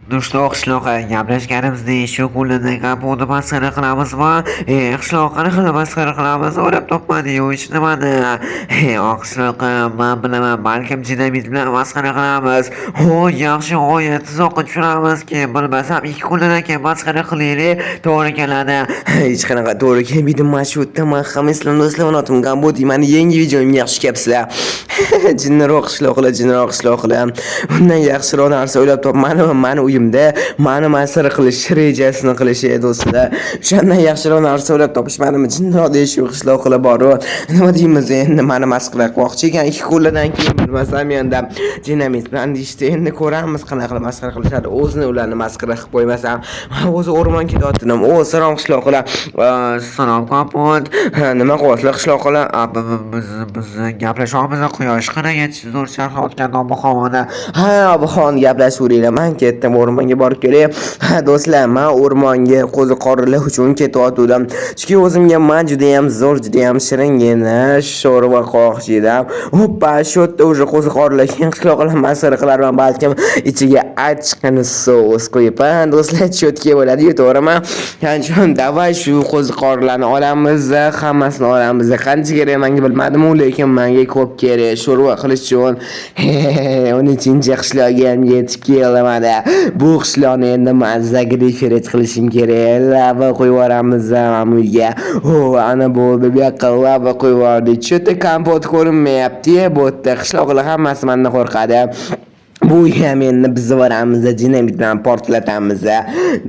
Ну что, qishloqqa gaplashganimizdek shu qo'lini kompotni masxara qilamizmi? Qishloq, qanaqa masxara qilamiz? O'ylab topmadi-yu hech nimani. Qishloqqa, man bilaman, balkim dinamit bilan masxara qilamiz. O, yaxshi g'oya, tuzoqqa tushiramiz, keyin bilmasam 2 kundan keyin masxara qilaylik, to'g'ri keladi. Hech qanaqa to'g'ri kelmaydi. Mana shu yerda man hamma do'stlar, otim Gamboti, mani yangi videomga yaxshi kelibsizlar. Jinniroq qishloqlar, jinniroq qishloqlar. Undan yaxshiroq narsa o'ylab topmadim. Mani uyimda mani masxara qilish rejasini qilishi, do'stlar. O'shandan yaxshiroq narsa o'ylab topishmadimi? Jinniroq deyish shu qishloqlar boru. Nima deymiz endi, mani masxara qilmoqchi ekan 2 kundan keyin, bilmasam endi dinamit bilan deyishdi. Endi ko'ramiz, qanaqa qilib masxara qilishadi. O'zini ularni masxara qilib qo'ymasam. Man o'zi o'rmon ketayotgandim. O, salom, qishloqlar. Salom, kompot. Ha, nima qilyapsizlar, qishloqlar? Biz gaplashyapmiz, quyosh qanaqa zo'r charxayotgan ob-havoni. Ha, ob-havoni gaplashaveringlar, man ketdim, o'rmonga borib kelay. Ha, do'stlar, man o'rmonga qo'ziqorinlar uchun ketyotgandim. Chunki o'zimga man judayam zo'r, judayam shiringina sho'rva qilmoqchi edim. Hoppa, shu yerda уже qo'ziqorinlar, keyin qishloqlar masxara qilarman, balkim ichiga achchiqqina sous qo'yib, ha, do'stlar, чётко bo'ladi-yu, to'g'rimi? Shuning uchun давай shu qo'ziqorinlarni olamiz, hammasini olamiz. Qancha kerak menga bilmadim-u, lekin menga ko'p kerak sho'rva qilish uchun. 13-qishloqqa ham yetib keldim ana. Bu qishloqni endi mazza гриферить qilishim kerak. Lava qo'yib yuboramiz mana bu uyga. O, ana bo'ldi, bu yoqqa lava qo'yib yubordik. Чё-то kompot ko'rinmayapti bu yerda. Qishloqlar hammasi mendan qo'rqadi. Bu ham endi biz boramiz, dinamit bilan portlatamiz.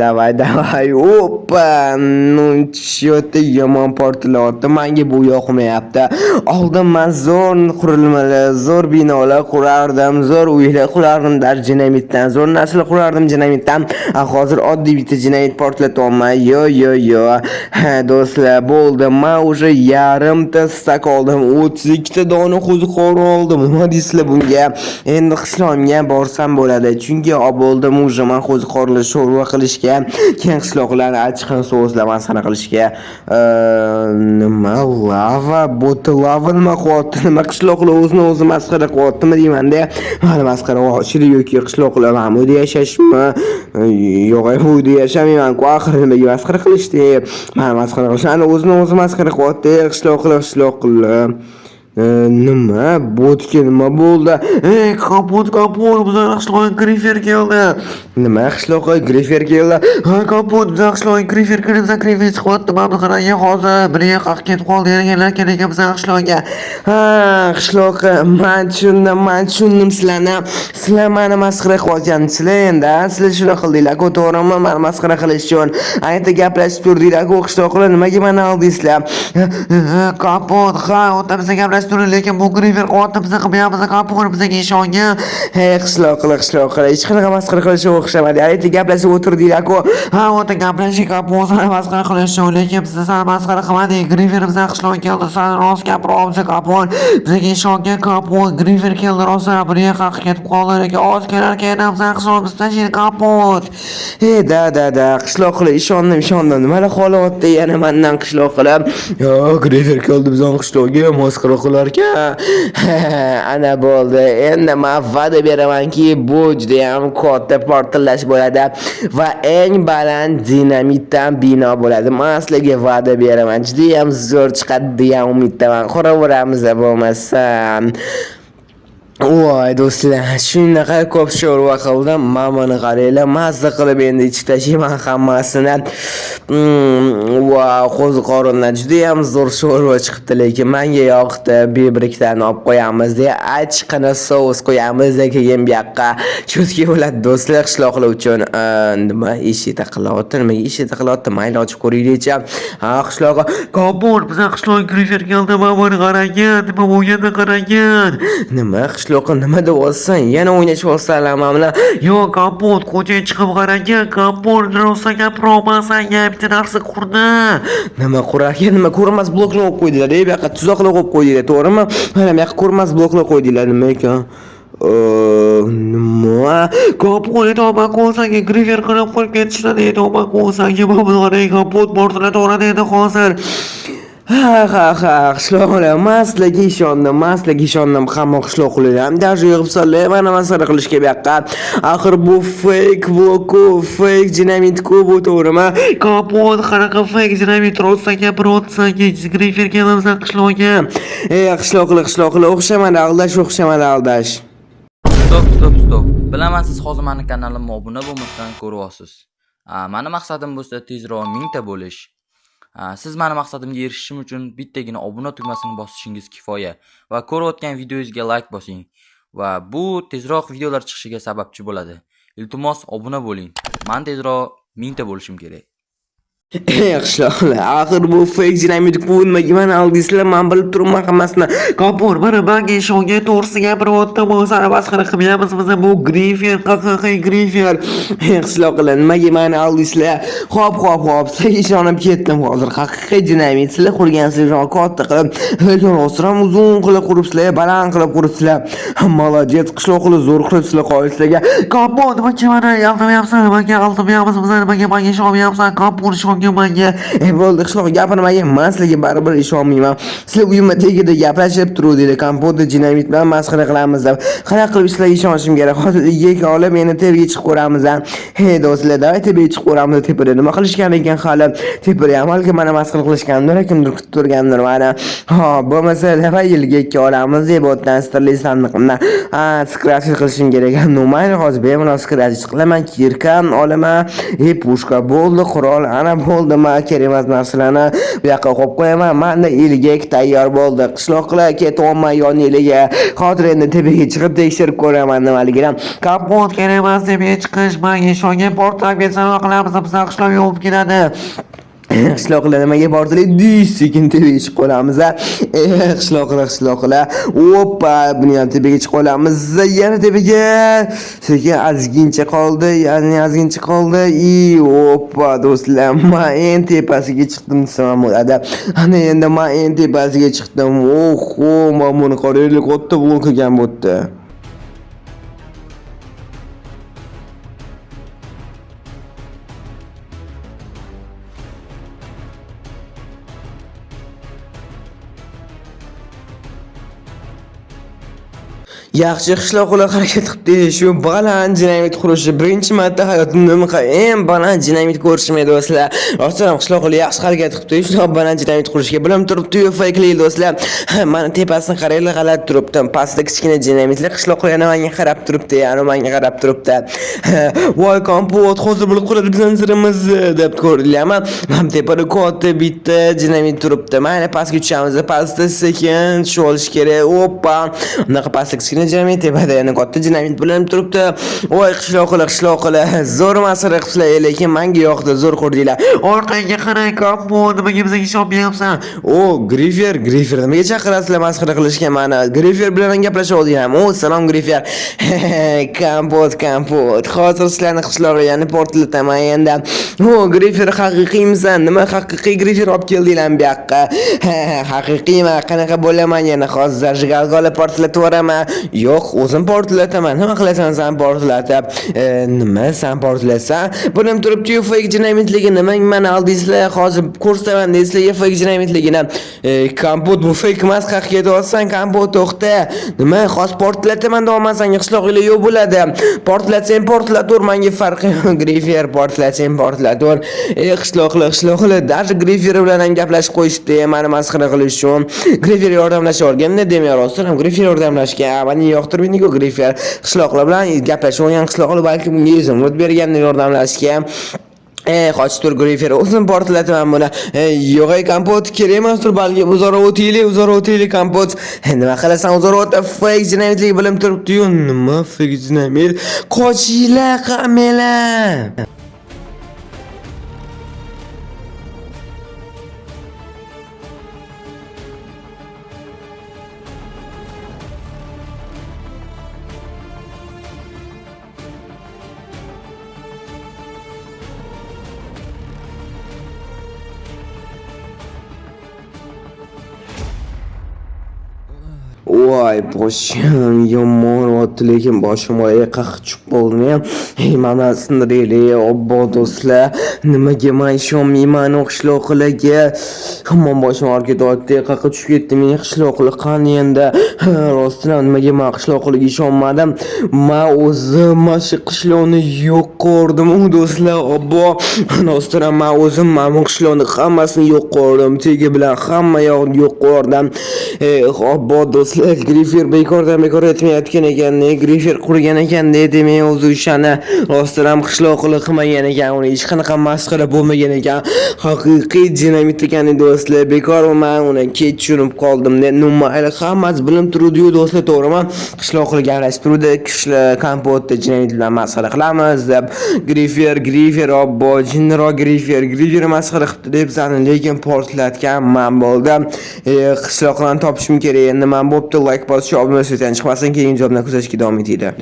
Давай, давай. Опа! Ну, чё-то yomon portlayapti. Menga bu yoqmayapti. Oldin man zo'r qurilmalar, zo'r binolar qurardim, zo'r uylar qurardim dar dinamitdan, zo'r narsalar qurardim dinamitdan. A hozir oddiy bitta dinamit portlatyapman. Yo, yo, yo. Ha, do'stlar, bo'ldi. Man уже yarimta стак oldim. 32 ta dona qo'ziqorin oldim. Nima deysizlar bunga? Endi qishlog'imga borsam bo'ladi. Chunki bo'ldim уже man qo'ziqorinli sho'rva qilishga, keyin qishloqlarni achchiqini souslar masxara qilishga. Nima lava? Bu lava nima qilyapti? Nima, qishloqlar o'zini o'zi masxara qilyaptimi deymanda. Mana masxara ochdi yoki qishloqlar mana bu yerda yashashmi? Yo'q, bu uyda yashamayman-ku, axir nimaga masxara qilishdi? Mana masxara qilish. Ana o'zini o'zi masxara qilyapti. Qishloqlar, qishloqlar. Nima? Botga nima bo'ldi? Ey, kompot, kompot, bizani qishloqqa grifer keldi. Nima, qishloqqa grifer keldi? Ha, kompot, bizani qishloqqa grifer keldi, bizani grifer chiqyapti. Mana buni qarang, hozir bir yoqqa ketib qoldi, yana kelar ekan bizani qishloqqa. Ha, qishloqqa, man tushundim, man tushundim sizlarni. Sizlar mani masxara qilyotgansizlar endi, ha? Sizlar shunaqa qildinglar-ku, to'g'rimi? Mani masxara qilish uchun. Ayta gaplashib turdinglar-ku, qishloqlar, nimaga meni aldaysizlar? Kompot, ha, o'ta biza gaplashib turdik, lekin bu grifer qilyapti, biza qilmayapmiz, kompot, bizga ishongan. Hey, qishloqlar, qishloqlar, hech qanaqa masxara qilishga o'xshamadi. Ayta gaplashib o'tirdinglar-ku. Ha, o'ta gaplashdik, kompot, sani masxara qilish uchun, lekin biz sani masxara qilmadik. Grifer bizani qishloqqa keldi, san rost gapiryapsan, kompot. Bizga ishongan, kompot, grifer keldi, rosa bir yoqqa ketib qoldi, lekin oz kelar keyin bizani qishloqqa tashlaydi, kompot. Hey, да, да, да, qishloqlar, ishondim, ishondim. Nimalar xohlayapti yana mandan qishloqlar? Yo, grifer keldi bizani qishloqqa, masxara qilar ekan. Ana bo'ldi. Endi men va'da beramanki, bu juda ham katta portlash bo'ladi va eng baland dinamitdan bino bo'ladi. Men sizlarga va'da beraman. Juda ham zo'r chiqadi degan umiddaman. Ko'raveramiz bo'lmasa. Voy do'stlar, shunaqa ko'p sho'rva qildim. Mana buni qaranglar, mazza qilib endi ichib tashlayman hammasini. Va qo'ziqorindan juda ham zo'r sho'rva chiqibdi, lekin menga yoqdi. Bir ikkitani olib qo'yamiz, achchiqqina sous qo'yamiz, keyin bu yoqqa чётко bo'ladi do'stlar, qishloqlar uchun. Nima eshik taqilyapti? Nimaga eshik taqilyapti? Mayli, ochib ko'raylikchi. Ha, qishloqqa Kompot, bizani qishloqqa grifer keldi, mana buni qarangin, nima bo'lganini qarangin. Nima, qishloqqa nima deyapsan? Yana o'ynashyapsanlar mana bilan. Yo'q, kompot, ko'chaga chiqib qarangin, kompot, rosa gapiryapman sanga, bitta narsa qurdi. Nima qurarkan? Nima, ko'rinmas bloklar qo'yib qo'ydilar, bu yoqqa tuzoqlar qo'yib qo'ydilar, to'g'rimi? Mana bu yoqqa ko'rinmas bloklar qo'ydilar, nima ekan? Nima? Kompot, aytyapman sanga, grifer qilib qo'yib ketishdi, aytyapman sanga, mana buni qarang, kompot, portlataveradi endi hozir. Ha, qishloqlar, man sizlarga ishondim, man sizlarga ishondim, hamma qishloqlar ham даже yig'ib mana masxara qilishga bu yoqqa. Axir bu fake bloku, fake dinamitku bu, to'g'rimi? Kompot qanaqa fake dinamit rosa gapiryapsan, Grifer kelibsan qishloqqa. Ey, qishloqlar, qishloqlar, o'xshamadi aldash, o'xshamadi aldash. Stop, stop, stop. Bilaman, siz hozir mani kanalimga obuna bo'lmasdan ko'ryapsiz. Mani maqsadim bo'lsa tezroq 1000 ta bo'lish. Siz mani maqsadimga erishishim uchun bittagina obuna tugmasini bosishingiz kifoya va ko'rayotgan videongizga like bosing va bu tezroq videolar chiqishiga sababchi bo'ladi. Iltimos, obuna bo'ling. Men tezroq 1000 ta bo'lishim kerak. Ey, qishloqlar, axir bu fake dinamit ku, nimaga mani aldaysizlar, man bilib turibman hammasini. Kompot mana manga ishongan, to'g'risini gapiryapti, bu sani masxara qilmayapmiz biz, bu Grifer, haqiqiy Grifer. Ey, qishloqlar, nimaga mani aldaysizlar? Hop, hop, hop, sizlarga ishonib ketdim hozir. Haqiqiy dinamit sizlar qurgansizlar, katta qilib, lekin rostdan uzun qilib quribsizlar, baland qilib quribsizlar. Молодец, qishloqlar, zo'r qilibsizlar, qoyil sizlarga. Kompot nimaga mani aldamayapsan, nimaga aldamayapmiz biz, nimaga manga ishonmayapsan, Kompot ishongin manga. E bo'ldi, qishloq, gapirmagin, man sizlarga baribir ishonmayman. Sizlar uyimni tagida gaplashib turuvdinglar, kompotni dinamit bilan masxara qilamiz deb. Qanaqa qilib sizlarga ishonishim kerak? Hozir uyga olib, meni tepaga chiqib ko'ramiz a. Hey do'stlar, давай tepaga chiqib ko'ramiz, tepada nima qilishgan ekan hali. Tepada ham balki mana masxara qilishgandir, kimdir kutib turgandir mana. Ha, bo'lmasa давай yilga ikki olamiz deb o'tdan sirli sandiqimdan. Ha, skrash qilishim kerak. Ну mayli, hozir bemalol skrash qilaman, kirkam olaman, e pushka bo'ldi, qurol ana bo'ldi, man kerak emas narsalarni bu yoqqa qo'yib qo'yaman. Manda ilgak tayyor bo'ldi. Qishloqlar, ketyapman yoninglarga. Hozir endi tepaga chiqib tekshirib ko'raman nimaligini. Kompot kerak emas tepaga chiqish, manga ishongin, portlab ketsa nima qilamiz, bizlar qishloq yuvib keladi. Qishloqlar, nimaga bordilar? Sekin tepaga chiqib qolamiz a. Qishloqlar, qishloqlar. Oppa, buni ham tepaga chiqib olamiz. Yana tepaga. Sekin ozgincha qoldi, ya'ni ozgincha qoldi. I oppa, do'stlar, men eng tepasiga chiqdim desam ham bo'ladi. Ana endi men eng tepasiga chiqdim. Oho, mana buni qaranglar, katta blok ekan bu yerda. Yaxshi, qishloqlar harakat qilibdi shu baland dinamit qurishi. Birinchi marta hayotimda bunaqa eng baland dinamit ko'rishim edi do'stlar. Rostdan ham qishloqlar yaxshi harakat qilibdi shunaqa baland dinamit qurishga. Bilim turibdi-yu fakelik do'stlar. Mana tepasini qaranglar, g'alati turibdi. Pastda kichkina dinamitlar, qishloqlar yana menga qarab turibdi, yana menga qarab turibdi. Voy kompot, hozir bilib qoladi bizning sirimizni deb ko'rdinglarmi? Mana tepada katta bitta dinamit turibdi. Mayli, pastga tushamiz. Pastda sekin tushib olish kerak. Oppa! Bunaqa pastda kichkina dinamit, tepada yana katta dinamit bilan turibdi. Voy qishloqlar, qishloqlar, zo'r masxara qilibsizlar, lekin menga yoqdi, zo'r qurdinglar. Orqangga qara, Kompot, nimaga bizga ishonmayapsan? O, Grifer, Grifer, nimaga chaqirasizlar masxara qilishga mani? Grifer bilan gaplashib oldim. O, salom Grifer. Kompot, kompot. Hozir sizlarni qishloqlarni portlataman endi. O, Grifer, haqiqiymisan? Nima haqiqiy Grifer olib keldinglar bu yoqqa? Haqiqiymi? Qanaqa bo'laman yana hozir zajgalga olib portlatib yuboraman. Yo'q, o'zim portlataman. Nima qilasan sen portlatib? Nima sen portlatsan? Bunim turibdi-yu fake dinamitligini. Nima meni aldaysizlar? Hozir ko'rsataman deysizlar fake dinamitligini. Kompot, bu fake emas, qayerga ketyapsan? Kompot, to'xta. Nima hozir portlataman deyapman qishloqlar yo'q bo'ladi. Portlatsang portlatur, menga farqi yo'q. Grifer, portlatsang portlatur. Ey qishloqlar, qishloqlar, даже Grifer bilan ham gaplashib qo'yishdi, mani masxara qilish uchun. Grifer yordamlasha olganda demay rostdan ham Grifer yordamlashgan. Mani yoqtirmaydi-ku Grifer. Qishloqlar bilan gaplashib olgan qishloqlar balki bunga izumrud bergandir yordamlashga. Ey, qoch tur Grifer, o'zim portlataman buni. Ey, yo'q ey kompot, kerak emas tur, balki uzoqroq o'taylik, uzoqroq o'taylik kompot. Nima qilasan uzoqroq o'tib, fake dinamitlik bilim turibdi-yu. Nima fake dinamit? Qochinglar, qamanglar. Voy. Voy, boshim yomon uryapti, lekin boshim qaqa tushib qoldi. Hey, mana sindiraylik, obbo, do'stlar. Nimaga man ishonmayman u qishloqilarga? Hamon boshim og'rib ketyapti, qaqa tushib ketdi men. Qishloqlar qani endi? Rostdan nimaga man qishloqlarga ishonmadim? Man o'zim mana shu qishloqni yo'q qildim, do'stlar, obbo. Rostdan man o'zim mana bu qishloqni hammasini yo'q qildim, tegi bilan hamma yog'ini yo'q qildim. Eh, obbo, do'stlar, Grifer bekordan bekor aytmayotgan ekan, Grifer qurgan ekan dedi men o'zi o'shani. Rostdan ham qishloqlik qilmagan ekan, uni hech qanaqa masxara bo'lmagan ekan. Haqiqiy dinamit ekan, do'stlar. Bekor man uni kech tushunib qoldim. Ну, mayli, hammasi bilinib turuvdi-yu, do'stlar, to'g'rimi? Qishloqlik gaplashib turuvdi, qishloq kompotda dinamit bilan masxara qilamiz deb. Grifer, Grifer, obbo, jinniroq Grifer, Grifer masxara qilibdi deb bizani, lekin portlatgan man bo'ldim. Qishloqlarni topishim kerak endi man. Bo'pti, like bosish, obuna chiqmasin, keyingi javobni kuzatishga davom etinglar.